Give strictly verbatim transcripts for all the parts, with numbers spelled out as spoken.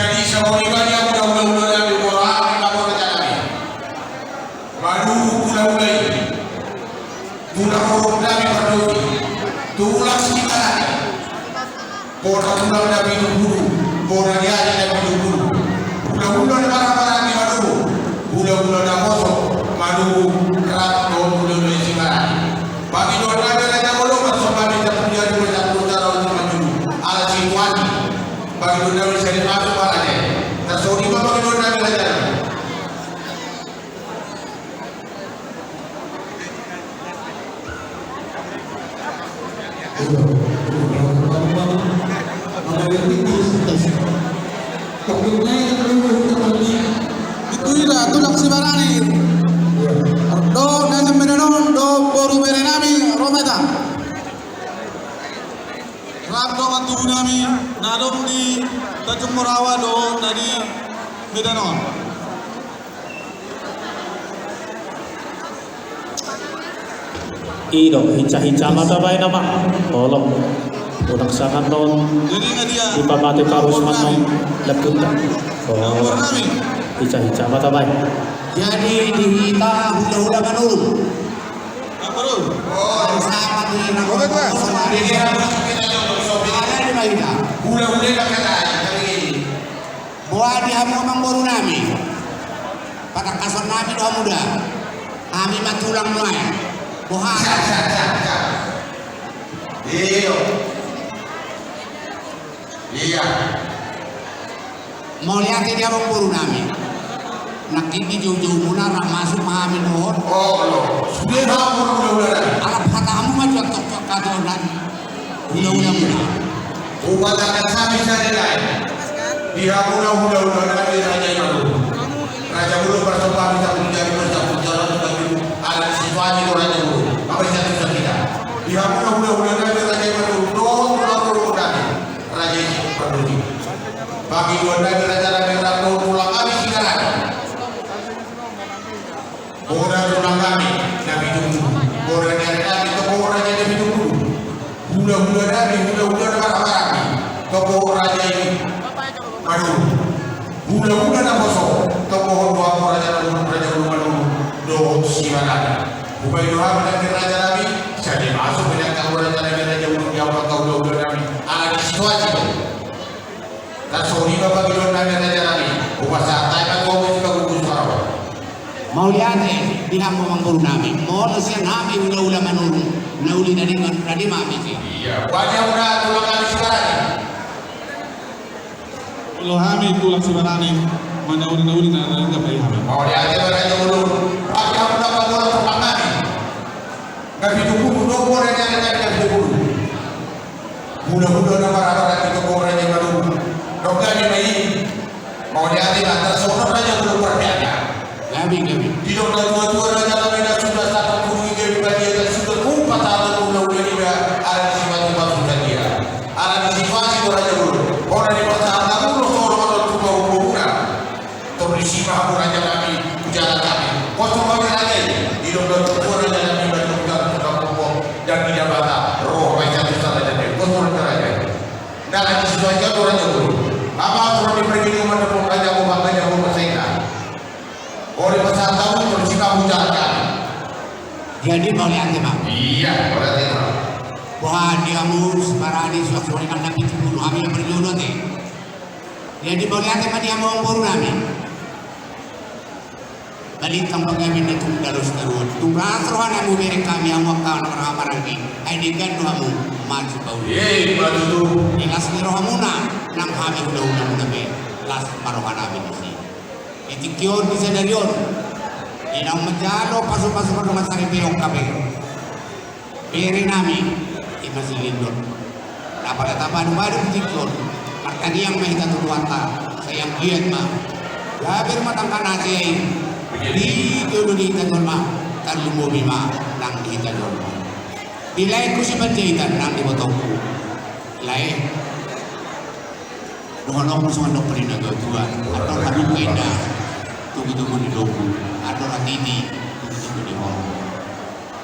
Jadi, sabotulna dia muna hulahula nami, boha, nami, nami. Manu hulahula i. Tulang horong nami Pardosi. Tulang Simarani. Bona tulang na pitu pulu. Bona ni ari na pitu pulu. Hulahula na marhahamaranggi, manu. Hulahula na poso. Manu. Rap dohot hulahula Simarani. Pangidoan nami raja molo, marsomba ma di Pusat Adat Sumanturu. Ala situasi. Pangidoan nami sari masuk ma raja i. Tarsongon i ma pangidoan nami raja nami. Itu dia tulang Simarani. Dohot na di Medan on, dohot boru bere nami, ro ma hita. Rap dohot tubu nami na adong di Tanjung Morawa dohot na di Medan on. I do, hinsa-hinsa ma tabaen nama. Olo. Unang sangat non. Jadi, nga dia? Dipamate parus manang leput. Oh. Hinsa-hinsa ma tabaen. Jadi, di hita hulahula Manurung. Hulahula. Boha di hamu amangboru nami? Patangkason nami do hamu da. Hami ma tulang nuaeng. Boha? Iya. Iya. Mauliate di amangboru nami. Nangkin di joujou muna rap masuk ma hami dohot. Oh, lo. Sude ma hulahula nami. Alap hata hamu ma jua tok-tok katongan. Hulahula muna. Hupatangkas hami sari nai. Di hamuna hulahula nami raja i manu. Raja muna parsomba hami satu jari parsomba jari. Ala situasi do raja muna. Apa satu sakita. Di hamuna hulahula nami raja i manu. Dohot hulahula nami. Raja i Pardosi. Pangidoan nami raja nami rap dohot tulang nami Simarani. Bona tulang nami na pitu pulu. Bona ni ari nami tokohon raja i na pitu pulu. Hulahula nami, hulahula na marhahamaranggi, tokohon raja i Manurung. Hulahula na poso, tokohon do hamu raja Manurung, raja Manurung dohot Simarani. Hupaima do hami nangkin raja nami, sari masuk ma nangkin raja nami, raja Manurung, di angka hulahula nami. Ala ni situasi do. Tarsongon i ma pangidoan nami raja nami. Hupasahat hami ma tu hamu sipagugu suara. Mauliate di hamu amangboru nami. Molo sian hami hulahula Manurung, na uli na denggan, na denggan ma hami. Iya, boha di hamuna tulang nami Simarani? Molo hami tulang Simarani, na uli na uli na denggan ma hami. Mauliate ma raja Manurung. Boha di hamuna amangboru tulang nami? Na pitu pulu, dohot bona ni ari nami na pitu pulu. Hulahula na marhahamaranggi, tokohon raja i manu. Dok gani ma i. Mauliate ma, tarsongon raja muna parpeapean. Gabe, gabe. Didok natuatua raja nami na suda sahat tu gunung i gabe balian na suda tupa sahat tu hulahula niba. Ala ni situasi do raja muna. Ala ni situasi do raja muna. Hona ni pasahat na muna soro muna tu pahompu muna. Torus i ma hamu raja nami, hujalang hami. Kosong ma raja i, didok natuatua raja nami, baen hujalang tu kampung, dang di Debata, ro ma i satu sa raja nami, kosong ma raja i. Ndang lagi situasi do raja muna. Apa aturan di pergi di rumah dapur raja, mau bangga jago bahasa Inggris. Ori pasahat tahu, torus i ma hujalang hami. Jadi mauliate ma. Iya, mauliate ma. Boha di hamu Simarani, suang suang i nang na pitu pulu, hami na parjolo ate. Jadi mauliate ma di hamu amangboru nami. Balintang panggabean na tung dalos daruan. Tung las roha nami hubereng hami hamu angka na marhahamaranggi. Ai denggan do hamu mansai pauli. Iya, ima tutu. Di las ni rohamuna nang hami hulahula muna pe las ma roha nami disi. Di tingki on di sadari on. Di naung manjalo pasupasu pardongan saripeon hape. Bere nami, ima si Lindon. Dapot hata badung-badung tingki on. Martangiang ma hita tu Tuhanta, sai anggiat ma gabe rumah tangga na asa i. Di jolo ni hita jolma, tarlumobi ma nang di hita jolma. Di laengku Simanjaitan nang di ibotongku. Lae. Dohononku songon dok ni natuatua, andor halumpang inda tubutubu ni doku, andor hatiti tubutubu ni horbo.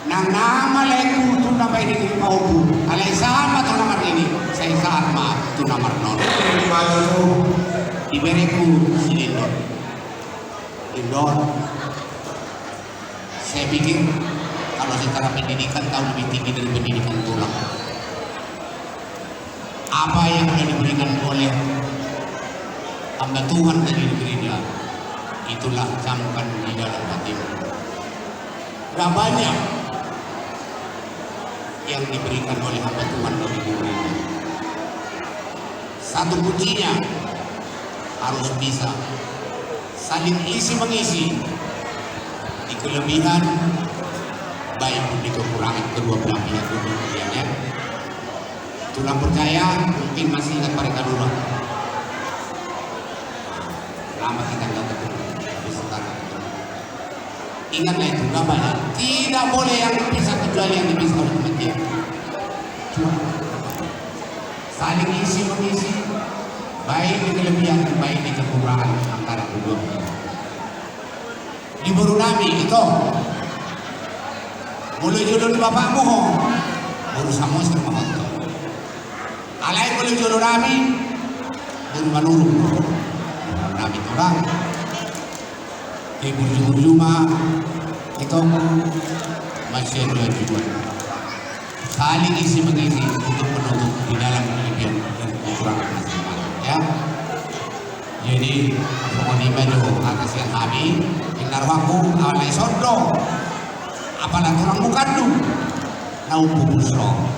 Nang nama laengku tu na baen ni pahompu, alai sahat ma tu na marnini, sai sahat ma tu na marnono. Ima tutu. Ibereku si Lindor. Lindor, saya pikir kalau secara pendidikan kau lebih tinggi dari pendidikan tulang. Apa yang sudah diberikan oleh hamba Tuhan tadi di gereja, itulah camkan di dalam hatimu. Gak banyak yang diberikan oleh hamba Tuhan tadi di gereja. Satu kuncinya, harus bisa saling isi mengisi di kelebihan, baik pun di kekurangan kedua belah pihak dulu, ya kan? Tulang percaya, mungkin masih ingat Pare Kadura. Lama kita nggak ketemu, tapi sekarang ketemu. Ingatlah itu, Bapak, ya. Tidak boleh yang dipisah kecuali yang dipisah oleh kematian. Cuma saling isi mengisi, baik di kelebihan, baik di kekurangan antara kedua belah. Di boru nami, ito. Molo jolo ni bapakmu ho, boru Samosir ma ho, ito. Alai molo jolo nami, boru Manurung. Nami tulang. Di burju-burju ma, ito, masih ada juga. Saling isi mengisi untuk menutup di dalam kelebihan dan kekurangan masing-masing, ya. Jadi, pokoknya ma jo hata sian hami, inna rohangku, alai songon do. Apala tulang mukandung, na umpu busro.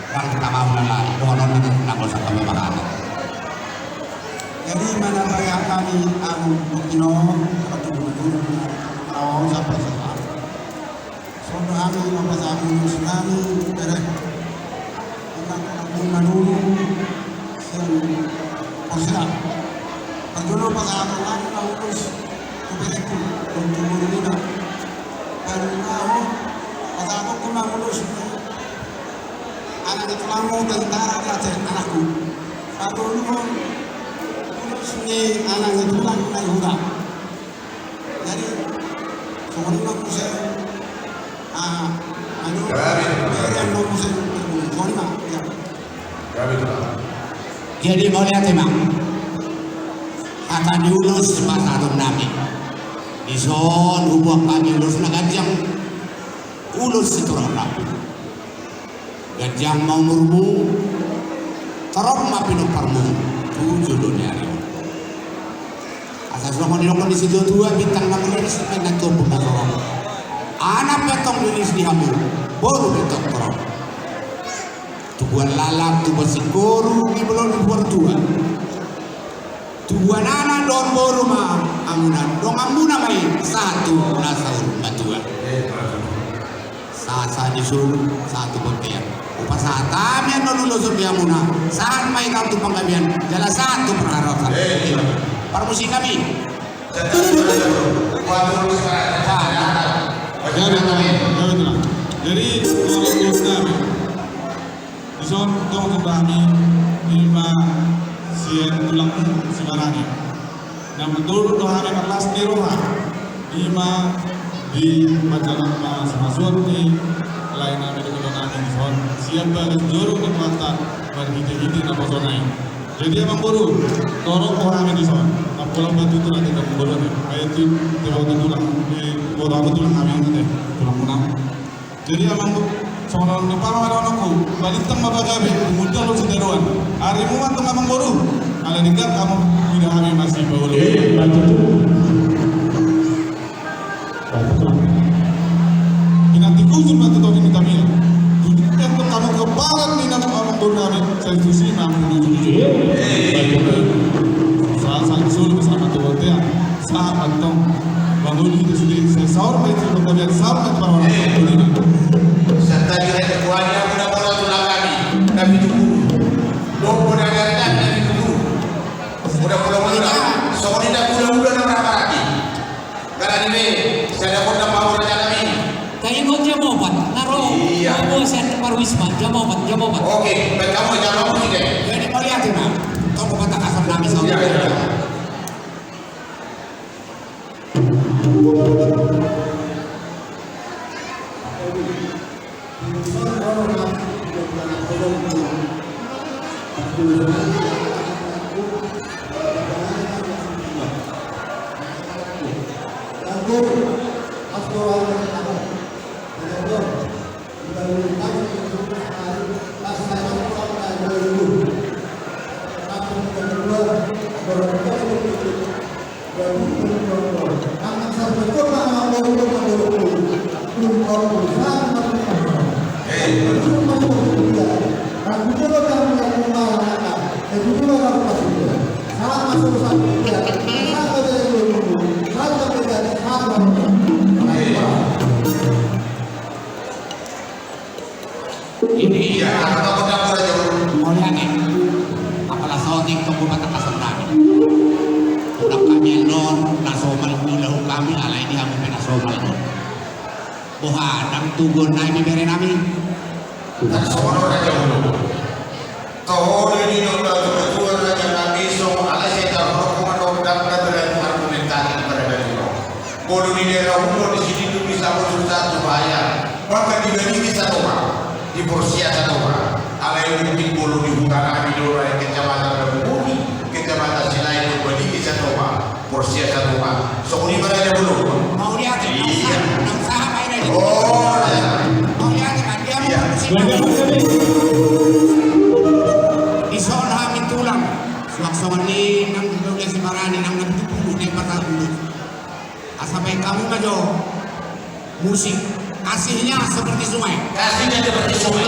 Bang, kita mau lalai, dohonon dengan nang usah kami bahana. Jadi, mana baya kami, anu, bukti no, waktu dulu, rawa usah pasal. Songon do hami, apa sabu, senami, bere. Inna, aku manurung, sian Porsea. Parjolo pasahaton nami ma ulos tu bereku, tu boru nina. Baru ma ho, pasahatonku ma ulos ni anak ni tulangmu Dantara di Aceh, anakku. Patoluhon ulos ni anak ni tulang Naihuda. Jadi, songon i ma muse, ah, anu, gabe, gabe. Berian ma muse, songon i ma, ya. Gabe, gabe. Jadi, mauliate ma. Hata ni ulos, pasahaton nami. Dison, huboan hami ulos na ganjang. Ulos sitorop rambu. Ganjang ma umurmu, torop ma pinomparmu tu jolo ni ari on. Asa songon nidok ni situa-tua, bintang na meriris, main na tubu na torop. Anak pe antong riris di hamu, boru pe antong torop. Tubuan laklak, tubuan singkoru, di bolon tubuan tua. Tubuan anak dohot boru ma hamuna, donganmuna ma i sahat tu na saur matua. Sahat-sahat ni solu, sahat tu bontean. Hupasahat hami annon ulos on di hamuna, sahat ma i tu panggabean, jala sahat tu parhorasan. Parmusik nami. Jadi, jadi, jadi, jadi, Dison tong tu hami, ima sian tulangmu Simarani. Na mandok do hami marlas ni roha, ima di panjalanhon ma sumasuan ni lae nami dohot ito nami dison, sian bagas joro ni Tuhanta marhite-hite naposona i. Jadi amangboru, torop do hami dison, na pola batu tulang kita amangboru ni. Ai tu, tu batu tulang, di batu tulang hami, tulang munang. Jadi amang, songon na pamangan anakku, balintang ma pagabe, kemudian lo sitadoan. Arimu ma tong amangboru, ala denggan hamu, tidak hami masih bau lo. Pinantik ujung ma tu topi ni tamil. Tujuh kan pertama keparat ni nama amangboru nami, saya susi nama ujung-ujung. Salah satu solo bersama tu bontean. Sahat antong. Mangolu hita sude, sai saur ma i tu panggabean, saur ma i tu parhorasan. Santabi rek kuanya, muna muna tulang hami na pitu pulu. Lombo na gari nami na pitu pulu. Muna muna muna. Songon i na gula-gula na marhaha-haha i. Gara ni be, sada kota mau raja nami. Taingot jam opat, na ro. Iya. Bobo sian Parwisma, jam opat, jam opat. Oke, baik kamu jam opat sih deh. Jadi mauliate ma. Toko patakasan nami saudara. Iya, iya. Ini ya, apa kau tak boleh jauh? Mauliate. Apala sotik tunggu mata kasar nami. Udah kami non, nasomal gula kami, alai di hamu nasomal non. Boha, dang tugon nai di bere nami. Nasomal raja ulu. Toho do i didok na tuatua raja nami, so alai sai tarhorok mandok dang na berani argumentasi pada daging. Molo di daerah umur di sini tu bisa molo susah tu bahaya. Maka dibaligi satonga, diporsia satonga. Alai mungkin molo di huta nami do, kecamatan Dabuhuni, kecamatan Silai do, baligi satonga, porsia satonga. Songon i ma raja ulu. Mauliate. Iya. Nang saha ma i raja? Oh, iya. Mauliate, kan dia musik. Dison hami tulang. Suang songon i nang didok dia si Barani, nang na pitu pulu, dia patang pulu. Asa baen hamu ma jo musik. Kasihnya seperti sungai. Kasihnya seperti sungai.